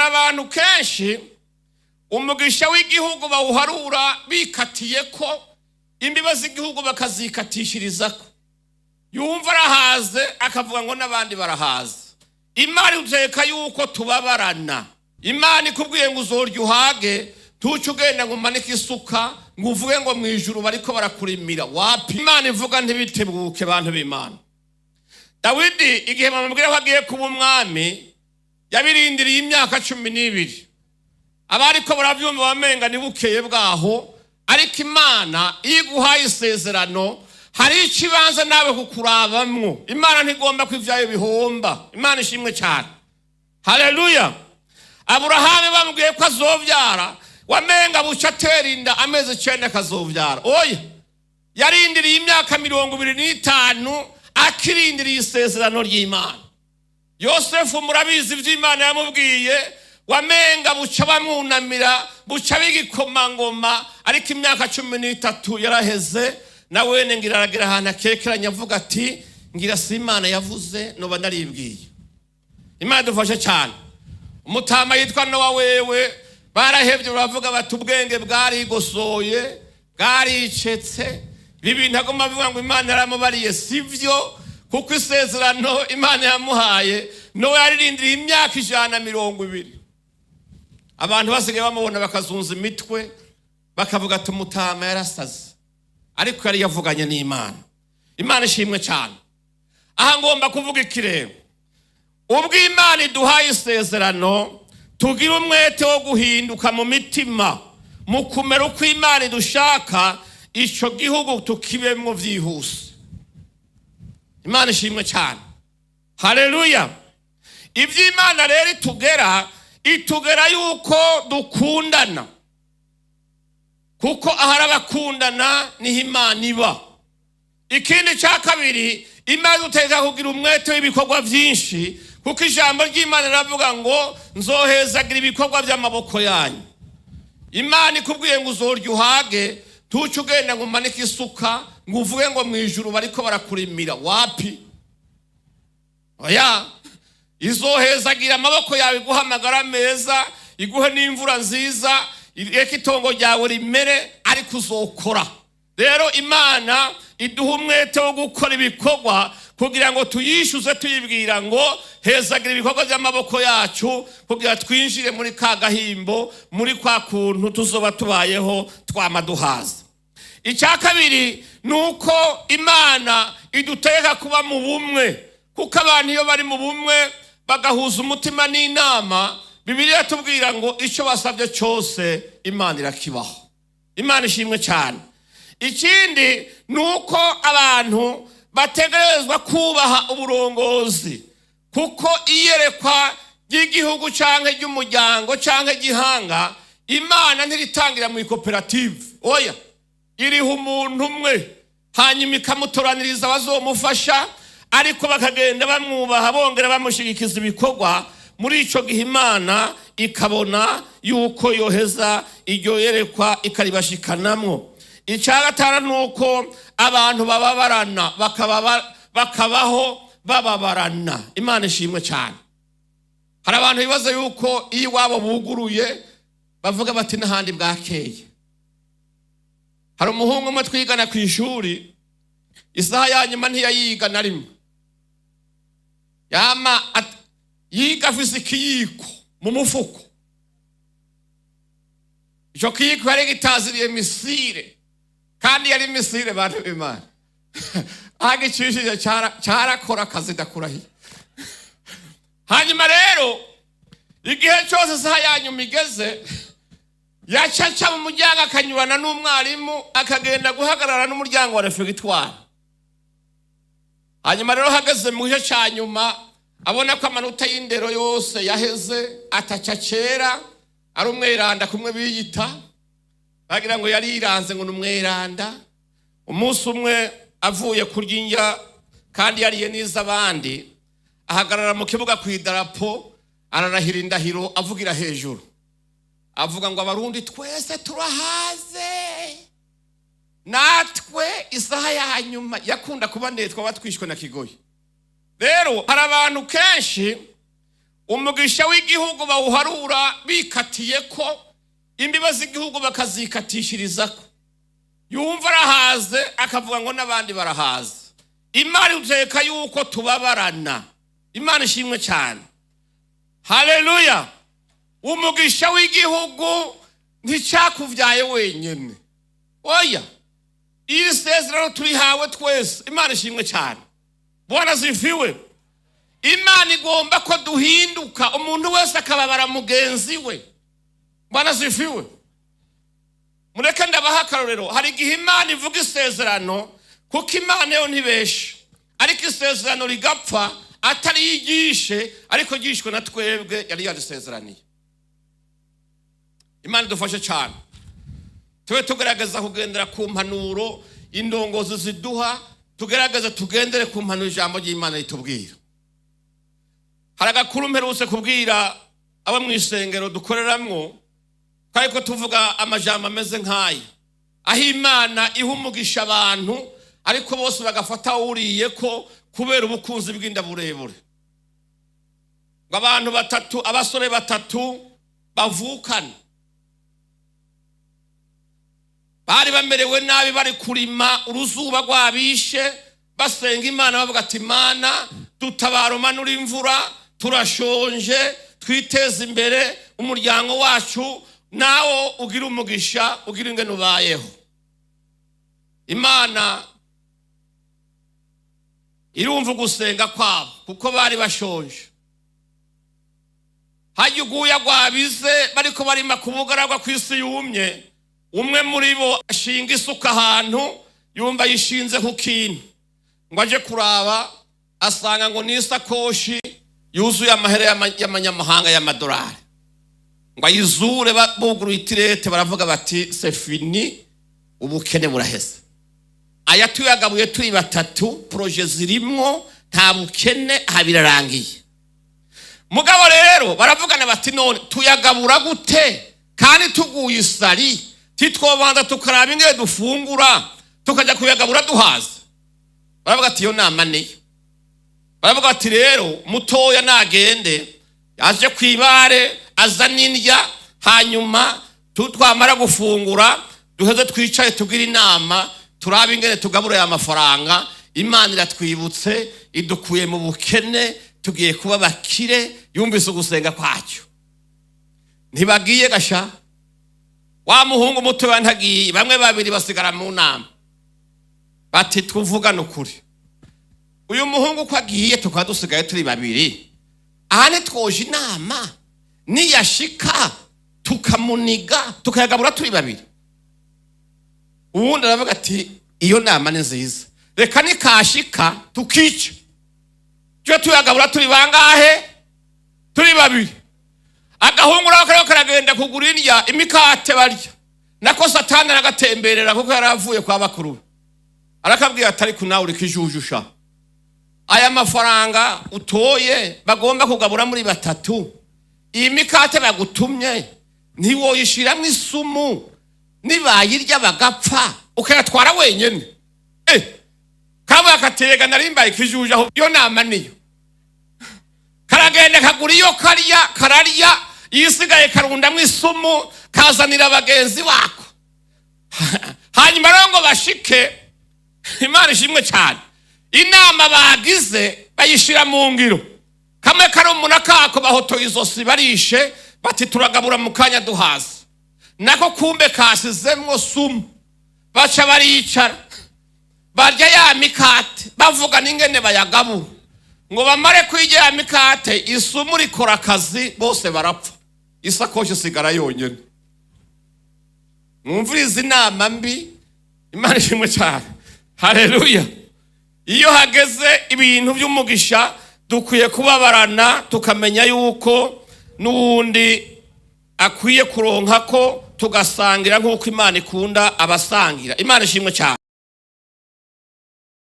Abantu kenshi umugisha w'igihugu bawuharura bikatiye ko imbibe z'igihugu bakazikatishirizako. Yumva arahaze, akavuga ngo n'abandi barahaze. Imana iteka yuko tubabarana. Imana ikubwiye ngo uzorya uhage, ntuce ugenda ngo umanike isuka ngo uvuge ngo mu ijuru bariko barakurimira. Wapi! Imana ivuga ntibitebuke. Bantu b'Imana, Dawidi igihe bamubwira ko agiye kuba umwami, yabirindiriye imyaka 12. Abariko baravyumva bamenga ni bukeye bwaho, ariko Imana iyo iguhaye isezerano, hari ikibanza nawe kukurabamwo. Imana ntigomba ko ivyayo bihomba. Imana ishimwe cyane, haleluya. Aburahamu bamubwiye ko azovyara, wamenga buca atera inda, amezi 9 akazovyara. Oya, yarindiriye imyaka 25 akirindiriye isezerano ry'Imana. Yosefu murabizi ivy'Imana yamubwiye, wamenga buca bamwunamira, buca bigikomangoma, ariko imyaka 13 yaraheze. Na wene ngira aragira ahantu akekeranya, avuga ati: "Ngira si Imana yavuze, noba naribwiye." Imana dufashe cyane. Umutama yitwa Nowa wewe barahevye, baravuga bati: "Ubwenge bwarigosoye, bwaricetse." Ibi bintu agomba avuga ngo Imana yaramubariye sivyo, kuko isezerano Imana yamuhaye, Nowa yaririndiriye imyaka 120. Abantu basigaye bamubona bakazunza imitwe, bakavuga ati: "Umutama yarasaze," ariko yari yavuganye n'Imana. Imana ishimwe cyane. Aha ngomba kuvuga ikirego: ubwo Imana iduhaye isezerano, tugira umwete wo guhinduka mu mitima, mu kumera uko Imana idushaka, icyo gihugu tukibemwo byihuse. Imana ishimwe cyane, haleluya. Ibyo Imana rero itugera, itugera yuko dukundana, kuko ahari abakundana niho Imana iba. Ikindi cya kabiri, Imana iduteka kugira umwete w'ibikorwa byinshi, kuko ijambo ry'Imana riravuga ngo: "Nzohezagira ibikorwa by'amaboko yanyu." Imana ikubwiye ngo uzorya uhage, ntuce ugenda ngo umanike isuka ngo uvuge ngo mu ijuru bariko barakurimira. Wapi, oya! Izohezagira amaboko yawe, iguhe amagara meza, iguhe n'imvura nziza, reka itongo ryawe rimere, ariko uzokora. Rero Imana iduha umwete wo gukora ibikorwa kugira ngo tuyishyuze, tuyibwira ngo: "Hezagira ibikorwa by'amaboko yacu," kugira twinjire muri ka gahimbo, muri kwa kuntu tuzoba tubayeho twama duhaza. Icya kabiri ni uko Imana iduteka kuba mu bumwe, kuko abantu iyo bari mu bumwe, bagahuza umutima n'inama, Bibiliya tubwira ngo icyo basabye cyose Imana irakibaho. Imana ishimwe cyane. Ikindi ni uko abantu bategerezwa kubaha uburongozi, kuko iyerekwa ry'igihugu cyangwa ry'umuryango cyangwa igihanga, Imana ntiritangira mu ikoperative. Oya, iriha umuntu umwe, hanyuma ikamutoraniriza abazomufasha, ariko bakagenda bamwubaha, bongera bamushyigikiza ibikorwa. Muri icyo gihe Imana ikabona yuko yoheza iryo yerekwa, ikaribashikanamwo. Icya gatanu ni uko abantu bababarana, bakabaho bababarana. Imana ishimwe cyane. Hari abantu bibaza yuko iyo iwabo buguruye, bavuga bati: "N'ahandi bwakeye." Hari umuhungu umwe twigana ku ishuri, isaha ya nyuma ntiyayiga na rimwe. Yama yiga afise ikiyiko mu mufuko. Icyo kiyiko yari gitaziriye misire, kandi yari misire. Bantu b'Imana, agicishije cyarakora akazi, ndakurahiye. Hanyuma rero igihe cyose isaha ya nyuma igeze, yacaca mu muryango, akanyurana n'umwarimu, akagenda guhagarara n'umuryango wa refegitwari. Hanyuma rero hageze mu gice cya nyuma, abona ko amanota y'indero yose yaheze, ataca kera ari umweranda kumwe biyita, bagira ngo yariranze ngo ni umweranda. Umunsi umwe avuye kurya indya, kandi yariye n'iz'abandi, ahagarara mu kibuga ku idarapo, ararahira indahiro, avugira hejuru, avuga ngo: "Abarundi twese turahaze, natwe isaha ya nyuma yakunda kuba ndende, twaba twishwe na kigoyi." Rero hari abantu kenshi Umugisha w'igihugu bawuharura bikatiye ko imbiba z'igihugu bakazikatishirizako, yumva arahaze akavuga ngo n'abandi barahaze. Imana iteka yuko tubabarana. Imana ishimwe cyane, haleluya. Umugisha w'igihugu nticyakubyaye wenyine, oya, iyi sezerano turihawe twese. Imana ishimwe cyane, Bwana asifiwe. Imana igomba ko duhinduka, umuntu wese akababara mugenzi we. Bwana asifiwe. Mureke ndabaha akarorero. Hari igihe Imana ivuga isezerano, kuko Imana yo ntibesha, ariko isezerano rigapfa atari yigishe, ariko ryishwe na twebwe yari yarisezeraniye. Imana idufashe cyane, tube tugerageza kugendera ku mpanuro indongozi ziduha, tugerageze tugendere ku mpanuro ijambo ry'Imana ritubwira. Hari agakuru mperutse kubwira abo mu isengero dukoreramwo, twari ko tuvuga amajambo ameze nk'aya, aho Imana iha umugisha abantu ariko bose bagafata wuriye ko kubera ubukunzi bw'inda burebure. Ngo abantu batatu, abasore batatu bavukana, bari bamerewe nabi, bari kurima uruzuba rwabishe, basenga Imana bavuga ati: "Imana dutabara, umanura imvura, turashonje, twiteze imbere umuryango wacu, nawo ugira umugisha, ugira ingene ubayeho." Imana irumva ugusenga kwabo kuko bari bashonje. Hajya uguya rwabize, bariko barima ku bugaragwa ku isi yumye. Umwe muri bo ashinga isuka ahantu, yumva yishinze ku kintu, ngo aje kuraba asanga ngo ni isakoshi yuzuye amahera y'amanyamahanga y'amadolari. Ngo ayizure, buguruye itirete, baravuga bati: "C'est fini, ubukene buraheze, aya tuyagabuye turi batatu, projets zirimwo, nta bukene aha, birarangiye." Mugabo rero baravugana bati: "None tuyagabura gute kandi tuguye isari? Titwobanza tukaraba ingene dufungura, tukajya kuyagabura duhaze?" Baravuga ati: "Iyo nama niyo." Baravuga bati: "Rero mutoya nagende aje ku ibare azana indya, hanyuma twamara gufungura duheze twicaye tugire inama, turabe ingene tugabura aya mafaranga. Imana iratwibutse, idukuye mu bukene, tugiye kuba bakire, yumvise ugusenga kwacyo." Ntibagiye gasha, wa muhungu mutoya ntagiye. Bamwe babiri basigara mu nama, bati: "Tuvugane ukuri, uyu muhungu uko agiye tukaba dusigaye turi babiri aha, ntitwoje inama niyashika tukamuniga, tukayagabura turi babiri?" Uwundi aravuga ati: "Iyo nama ni nziza, reka nikashika tukica, tujye tuyagabura turi bangahe? Turi babiri." Agahungu nako kariko karagenda kugura indya, imikate barya. Nako Satani aragatemberera kuko yari avuye kwa bakuru be. Arakabwira ati: "Ariko nawe uriko ijujusha, aya mafaranga utoye bagomba kugabura muri batatu, iyi mikate bagutumye ntiwoyishiramwo isumu, nibayirya bagapfa ukayatwara wenyene?" Kavuga katega narimbaye ikijuju aho, iyo nama niyo. Karagenda kagura iyo karya, kararya, isigaye karundamwo isumu, kazanira bagenzi bako. Hanyuma rero ngo bashike, Imana ishimwe cyane, inama bagize bayishira mu ngiro. Kamwe karumuna kako bahotoye izosi, barishe, bati: "Turagabura mu kanya duhaze." Nako kumbe kasizemwo sumu. Baca baricara barya ya mikate, bavuga n'ingene bayagabura. Ngo bamare kwirya ya mikate, isumu rikora akazi, bose barapfa, isakoshi isigara yonyine. Mwumvirize inama mbi. Imana ishimwe cyane, haleluya. Iyo hageze ibintu by'umugisha dukwiye kubabarana, tukamenya yuko n'uwundi akwiye kuronka ko tugasangira nk'uko Imana ikunda abasangira. Imana ishimwe cyane.